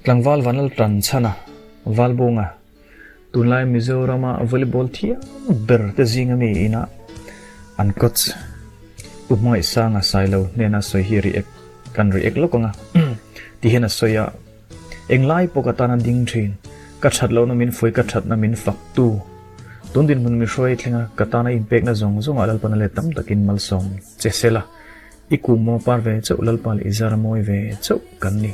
Tlangval Vanlal tan chhan a, Valbunga, tunlai Mizorama volleyball thiam ber te zinga mi ina an coach Pu Hmangaihsanga Sailo hnena sawi hi react kan react lawk ang a ti hian a sawi a, Englai pawh ka tan a ding thin, ka that lohna min fuai ka thatna min fak tu, tun dinhmun mi hruai thlenga ka tana inpekna zawng zawngah Lalpana let tam takin malsawm che sela. I kum maw par ve chauh Lalpa leh i zar mawi ve chauh kan ni.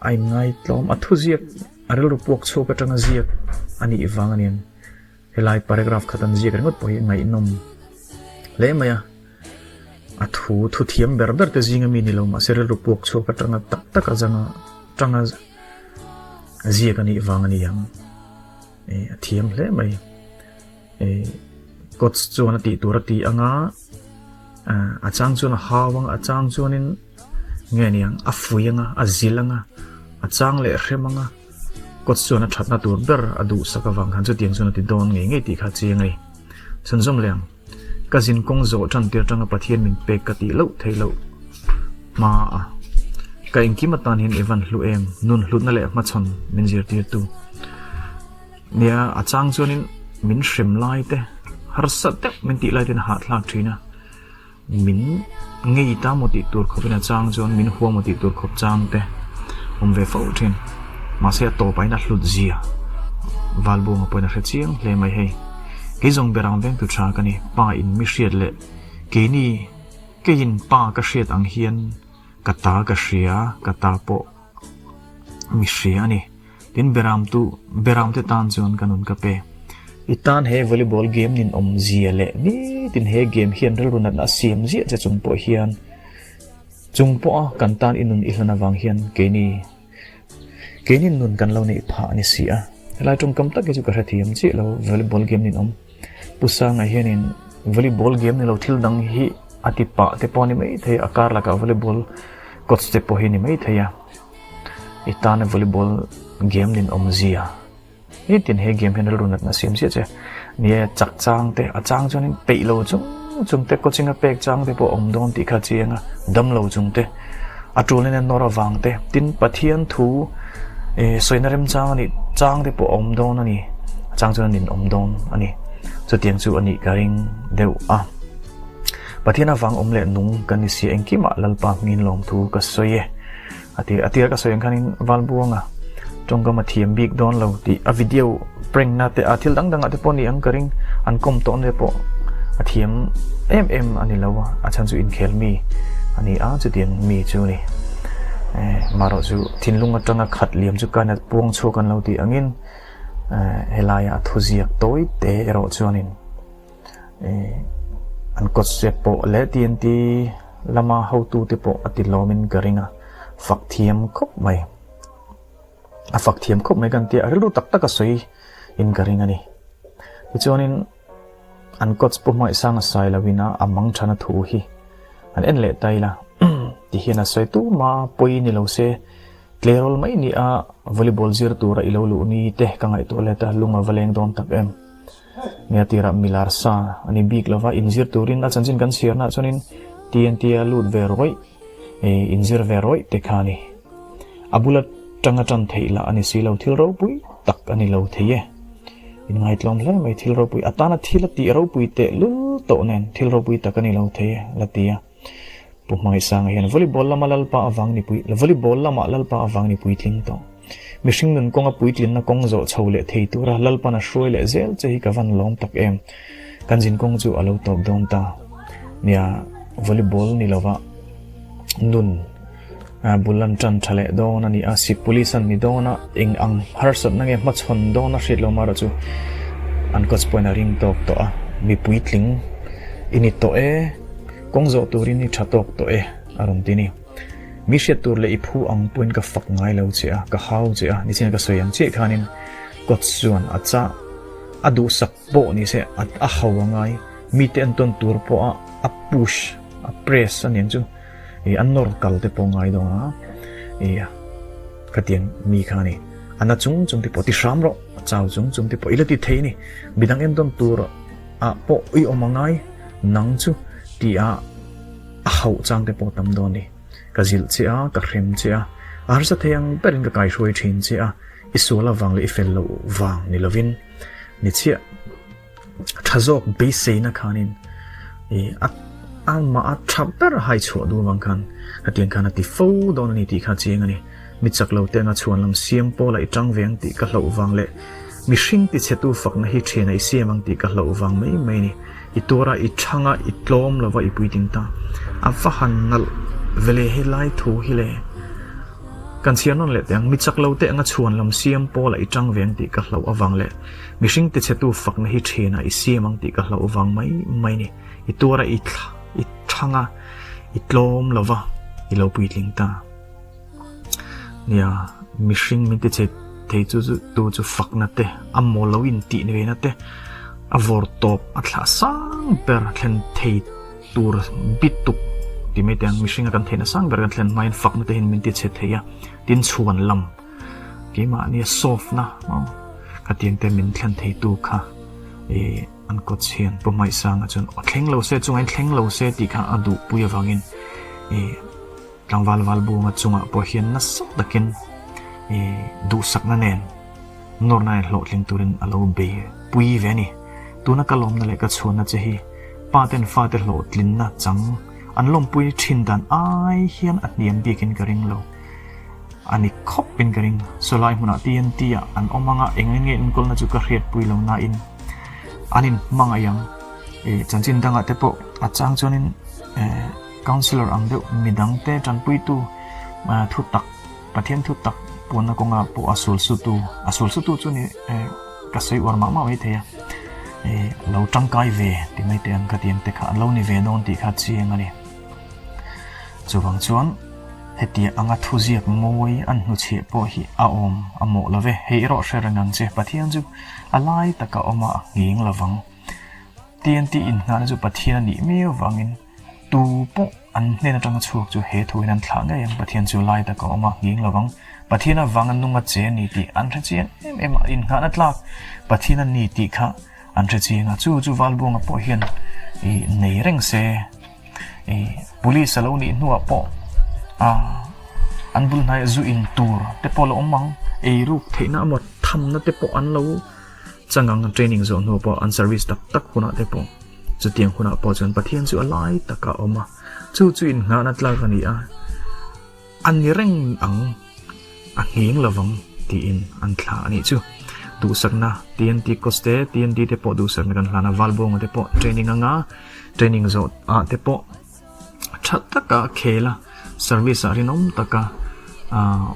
A inngai tlawm a thuziak a rilru puak chhuak atanga ziak a nih vang a niang. Helai paragraph khat an ziak ringawt pawh hi ngaihnawm hle mai a. A thu thu thiam ber ber te zinga mi ni lo mahse rilru puak chhuak atanga tak tak a zanga tanga ziak a nih vang a ni ang. A thiam hle mai. Coach chuan a tih tur a ti anga a chang chuan a hau anga a chang chuanin nge niang a fui anga a zil anga a chang leh hrem anga coach chuan a thatna tur ber a duhsak avang khan chutiang chuan a ti dawn ngei ngei tih kha a chiang a ni. Chhunzawm leh ang ka zin kawng zawh tan tir atanga Pathian min pek ka tih loh theih loh hma a ka engkim atan hian i van hlu em nun hlutna leh hmachhawn min zirtirtu. Nia, a chang chuanin min hrem lai te, harsa deuh min tih lai ten a hahthlak thin a, min ngei ta maw tih tur khawpin a chang chuan min hua maw tih tur khawp chang te awm ve fo thin. Mahse a tawpah in a hlut zia Valbuanga pawhin a hre chiang hle mai hei. Kei zawng ber ang veng tu tha ka ni, pa in mi hriat leh keini keiin pa ka hriat ang hian ka ta ka hria, ka ta pawh mi hria a ni. Tin beram tu beram te tan chuan ka nun ka pe. I tan he volleyball game nin awm zia leh nitin he game hian rilru natna a siam ziah che chung pawh hian chung pawha kan tan i nun i hlan avang hian keini keini nun kan lo neih phah a ni si a. Helai tawngkam tak hi chu ka hrethiam chiah lo volleyball game nin awm. Pu Sanga hianin volleyball game ni lo thil dang hi a ti pah te pawh a ni maithei a kar lakah volleyball coach te pawh hi a ni maithei a. I tana volleyball game nin awmzia nitin he game hian rilru natna siam chiah che nia chak chang te a chang chuanin peih lo chung chung te coaching a pek chang te pawh awm dawn tih kha chiang a dam lo chung te a tul in a nawr avang te tin Pathian thu eh sawina remchang a nih chang te pawh awm dawn a ni a chang chuan nin awm dawn a ni chutiang chu a nih ka ring deuh a Pathian avang awm leh nung kan ni si engkimah Lalpa hmingin lawmthu ka sawi e. A ti a tir ka sawi ang khanin Valbuanga tawngkam a thiam bik dawn lo tih a video prank na te a thil dang dangah te pawh ni ang ka ring an kawm tawh na te pawh a thiam em em a ni lo a a chhan chu inkhel mi a ni a chutiang mi chu a ni marawh chu thinlung atanga khat liam chu kaina puang chhuak an lo tih angin helaiah a thuziak tawi te erawh chuanin An kawt sep pawh leh TNT lama hotute pawh a ti lawmin ka ring a, fak thiam khawp mai. A fak thiam khawp mai kan tia, a rilru tak tak a sawi in ka ring a ni. Tichuanin an coach Pu Hmaihsanga sai loin a a mang thana thu hi an en leh ta ila ti hian a sawi tuma pawi ni lo se tleirawl mai ni a volleyball zir tura i lo luh ni te ka ngaihtuah let a lung a va leng dawn tak em. Nia tirah milar sa a ni bik lova, inzir turin a chanchin kan chhiarnaah chuanin TNT a lut ve rawih, inzir ve rawih te kha a ni. A bula tanga tan theih lah a ni si lo, thil ropui tak a ni lo thei e. Inngaitlawm hle mai thil ropui, a tana thil a tih ropui teh lul tawh nen thil ropui tak a ni lo thei e, la ti a. Pu Hmangaihsanga hian volleyball lama Lalpa avang ni pui, volleyball lamah Lalpa avang ni puitling tawh. Mihring nun kawnga puitlinna kawng zawh chho leh thei tura Lalpan a hruai leh zel che hi ka van lawm tak em. Kan zin kawng chu a lo tawp dawn ta. Nia, volleyball ni lova nun bul an tan tha leh dawn a ni a, Sikh police an ni dawn a, eng ang harsatna nge hmachhawn dawn a hriat lo mara chu an coach pawhin a ring tawk tawh a, mi puitling i ni tawh e. Kawng zawh turin i tha tawk tawh e, a rawn ti ni. Mi hriat tur leh i phu ang pawhin ka fak ngai lo che a, ka hau che a, nichin ka sawi ang chiah khanin coach chuan a chah a duhsak pawh ni se a hau a ngai, mite an tawn tur pawh a a push, a press a niang chu, ih a nawr kal te pawh ngai dawn a, ih khatiang mi kha a ni. A na chung chung te pawh ti hram rawh, a chau chung chung te pawh i la ti thei a ni, midang entawn tur ah pawh i awm a ngai. Nang chu tih a a hauh chang te pawh tam dawn ni. Ka zilh che a, ka hrem che a. A harsa thei ang berin ka kaihruai thin che a, i sual avang leh i fel loh vang ni lovin ni chiah. Tha zawk beiseina khanin i a amah a tha ber hai chhuah duh avang khan hetiang khan a ti fo dawn a ni tih kha chiang a ni. Mi chak lo te anga chhuan lam siam pawlah i tang ve ang tih ka hlauh vang leh mihring tichhetu fakna hi thianah i siam ang tih ka hlauh vang mai mai a ni. I tuar a, i thang a, i tlawm lova i puiting ta. A va han nalh vele helai thu hi le. Kan chhiar nawn leh teh ang, mi chak lo te anga chhuan lam siam pawlah i tang ve ang tih ka hlauh avang leh mihring tichhetu fakna hi thianah i siam ang tih ka hlauh vang mai mai a ni. I tuar a, i thang a, i tlawm lova i lo puitling ta. Nia, mihring min ti chhe thei chu chu tu chu fakna te, a maw lo intih ni vena te, a vawr tawp a thlah sang ber thlen thei tur bit tuk ti mai te ang mihringa kan theihna sang ber kan thlen hmain fakna te hian min ti chhe thei a, tin chhuan lam keimahnia soft na maw khatiang te min thlen thei tu kha ih an coach hian Pu Hmaihsanga chuan aw thleng lo se chungah hian thleng lo se tih kha a duhpui avangin ih. Tlangval Valbuanga chungah pawh hian nasa takin duhsakna nen nawrna in hlawhtling turin a lo bei pui ve a ni. Tuna ka lawmna leh ka chhuanna che hi pa ten fate hlawhtlinna chang an lawmpui thin dan ai hian a hniam bikin ka ring lo a ni khawpin ka ring. Sawlai hmunah TNT ah an awm anga eng nge enkawlna chu ka hriatpui lo nain an inhmangaih ang. Chanchin dangah te pawh a chang chuanin. Councillor ang deuh midangte tanpuitu thu tak, Pathian thu tak puanna kawnga pawh a sul sutu, a sul sutu chu ni ka sawi uar mah mah mai thei a, lo tangkai ve ti mai te ang khatiang te kha an lo ni ve dawn tih kha chiang a ni. Chuvang chuan hetiang anga thuziak mawi an hnuchhiah pawh hi a awm a mawh lo ve. Hei erawh hre reng ang che, Pathian chu a lai taka awm a, a nghing lovang. TNT inngahna chu Pathian a nih miau vangin Tu pawh an hnen atanga chhuak chu he thu hian an thlah ngei ang, Pathian chu lai taka awm a, nghing lovang. Pathian avanga nung a che a ni tih an hre chiang em em a, innghahna tlak Pathian a ni tih kha an hre chiang a, chu chu Valbuanga pawh hian i nei reng se, i police a lo nih hnuah pawh a an bul hnaiah zu in tur te pawh a lo awm ang, eiruk theihna emaw thamna te pawh an lo chang ang, training zawh hnuah pawh an service tak tak hunah te pawh. Chutiang hunah pawh chuan Pathian chu a lai taka a awm a, chu chu inngahna tlak a ni a, a ni reng ang, a ngheng lovang tiin an thlah a nih chu. Duhsakna TNT coach te, TNT te pawh duhsakna kan hlan a, Valbuanga te pawh training anga training zawh ah te pawh tha taka khel a, service ah rinawm taka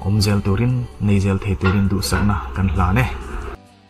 awm zel turin, nei zel thei turin duhsakna kan hlan e.